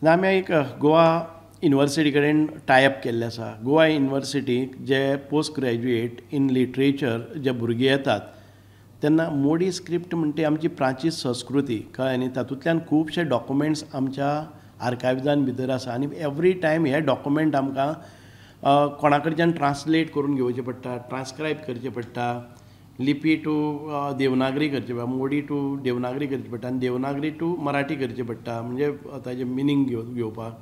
आमी एक गोवा युनिवर्सिटी कडेन टायअप केल्लें आसा. गोवा युनिवर्सिटीक जे पोस्ट ग्रॅज्युएट इन लिटरेचर जे भुरगे येतात तेन्ना मोडी स्क्रिप्ट म्हणटा आमची प्राचीन संस्कृती, कळ्ळें न्ही, तातूंतल्यान खुबशे डॉक्युमेंट्स आमच्या आर्कायव्जान भितर आसा आनी एवरी टायम हे डॉक्युमेंट आमकां कोणा कडच्यान ट्रान्सलेट करून घेवचे पडटा, ट्रान्सक्रायब करचें पडटा, लिपी टू देवनागरी करचें पडटा, मोडी टू देवनागरी करचें पडटा आनी देवनागरी टू मराठी करचें पडटा, म्हणजे ताजें मिनींग घेवपाक.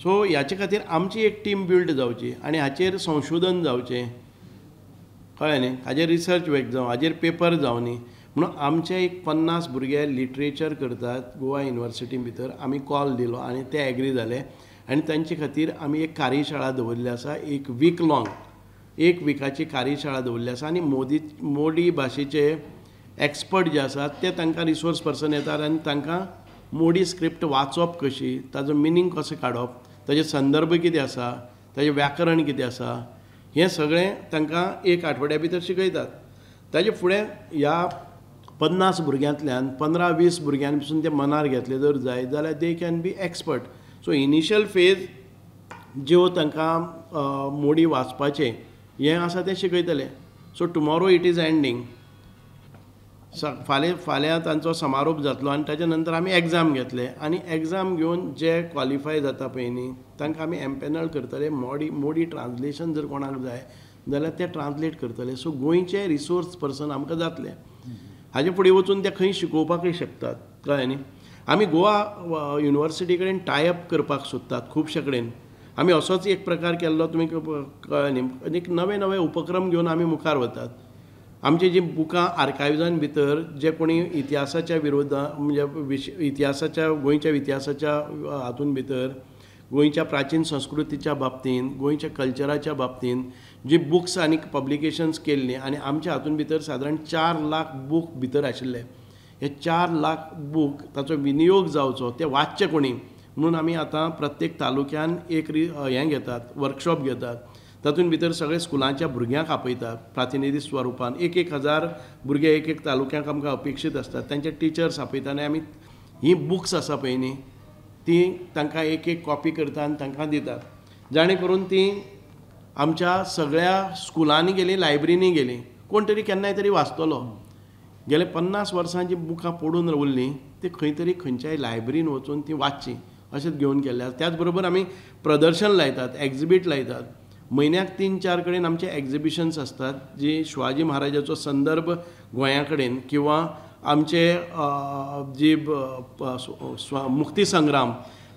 सो ह्याचे खातीर आमची एक टीम बिल्ड जावची आनी हाचेर संशोधन जावचें, कळ्ळें न्ही, हाजेर रिसर्च वर्क जावं, हाजेर पेपर जावं न्ही म्हणून आमचे एक 50 भुरगे लिटरेचर करतात गोवा युनिवर्सिटी भितर. आमी कॉल दिलो आनी ते एग्री जाले आनी तांचे खातीर आमी एक कार्यशाळा दवरिल्ली आसा, एक वीक लॉंग, एक विकाची कार्यशाळा दवरिल्ली आसा आनी मोडी भाशेचे एक्सपर्ट जे आसात ते तांकां रिसोर्स पर्सन येतात आनी तांकां मोडी स्क्रिप्ट वाचप कशी, ताजो मिनींग कसो काडप, ताजे संदर्भ कितें आसा, ताजें व्याकरण कितें आसा, हें सगळें तांकां एक आठवड्या भितर शिकयतात. ताजे फुडें ह्या 50 भुरग्यांतल्यान 15-20 भुरग्यां पसून ते मनार घेतले जर जाय जाल्यार they can be expert. So initial phase ज्यो तांकां मोडी वाचपाचें हें आसा तें शिकयतले. So tomorrow it is ending, फाल्यां तांचो समारोप जातलो आनी ताच्या नंतर आमी एग्जाम घेतले आनी एग्जाम घेवन जे क्वॉलिफाय जाता पळय न्ही तांकां आमी एम्पॅनल करतले. मोडी ट्रान्सलेशन जर कोणाक जाय जाल्यार ते ट्रान्सलेट करतले. सो गोंयचे रिसोर्स पर्सन आमकां जातले. हाजे फुडें वचून ते खंय शिकोवपाकूय शकतात, कळ्ळें न्ही. आमी गोवा युनिवर्सिटी कडेन टायअप करपाक सोदतात खुबशे कडेन. आमी असोच एक प्रकार केल्लो, तुमी कळ्ळें न्ही, एक नवे नवे उपक्रम घेवन आमी मुखार वतात. आमची जी बुकां आर्कायव्जान भितर जे कोणी इतिहासाच्या विरोधा म्हणजे इतिहासाच्या गोंयच्या इतिहासाच्या हातून भितर गोंयच्या प्राचीन संस्कृतीच्या बाबतीन, गोंयच्या कल्चराच्या बाबतीन जी बुक्स आनी पब्लिकेशन्स केल्लीं आनी आमच्या हातून भितर सादारण 4 लाख बूक भितर आशिल्ले. हे 4 लाख बूक ताचो विनियोग जावचो, ते वाचचे कोणी म्हणून आमी आतां प्रत्येक तालुक्यान एक हें घेतात, वर्कशॉप घेतात. तातूंत भितर सगळे स्कुलांच्या भुरग्यांक आपयतात प्रातिनिधीक स्वरुपान. 1-1 हजार भुरगे एक एक तालुक्यांक आमकां अपेक्षीत आसतात, तांचे टिचर्स आपयता आनी आमी ही बुक्स आसा पळय न्ही ती तांकां एक एक कॉपी करता आनी तांकां दितात, जाणे करून ती आमच्या सगळ्या स्कुलांनी गेली, लायब्ररींनी गेली, कोण तरी केन्नाय तरी वाचतलो. गेले 50 वर्सां जी बुकां पडून उरलीं ती खंय तरी खंयच्याय लायब्ररीन वचून ती वाचची अशेंच घेवन गेल्ले आसा. त्याच बरोबर आमी प्रदर्शन लायतात, एग्जिबीट लायतात. म्हयन्याक 3-4 कडेन आमचे एग्जिबिशन्स आसतात जी शिवाजी महाराजाचो संदर्भ गोंया कडेन किंवा आमचे जी मुक्ती संग्राम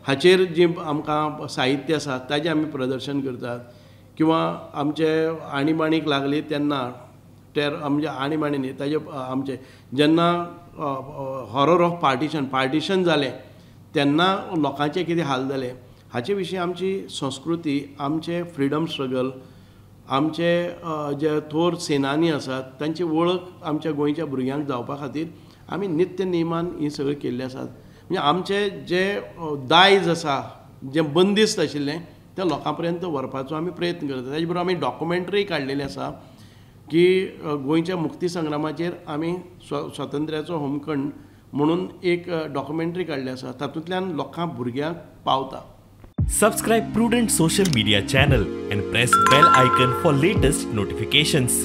हाचेर जी आमकां साहित्य आसा ताजें आमी प्रदर्शन करतात. किंवा आमचे आणीबाणीक लागली तेन्ना म्हणजे आणीबाणी न्ही ताजे आमचे जेन्ना हॉरर ऑफ पार्टिशन जालें तेन्ना लोकांचे कितें हाल जाले हाचे विशीं आमची संस्कृती, आमचे फ्रिडम स्ट्रगल, आमचे जे थोर सेनानी आसात तांची वळख आमच्या गोंयच्या भुरग्यांक जावपा खातीर आमी नित्य नेमान ही सगळें केल्लें आसात. म्हणजे आमचे जे दायज आसा, जें बंदिस्त आशिल्लें तें लोकां पर्यंत व्हरपाचो आमी प्रयत्न करतात. ताजे बरोबर आमी डॉक्युमेंटरी काडलेली आसा की गोंयच्या मुक्ती संग्रामाचेर आमी स्वातंत्र्याचो होमखंड म्हणून एक डॉक्युमेंटरी काडली आसा, तातूंतल्यान लोकांक भुरग्यांक पावता. Subscribe Prudent social media channel and press bell icon for latest notifications.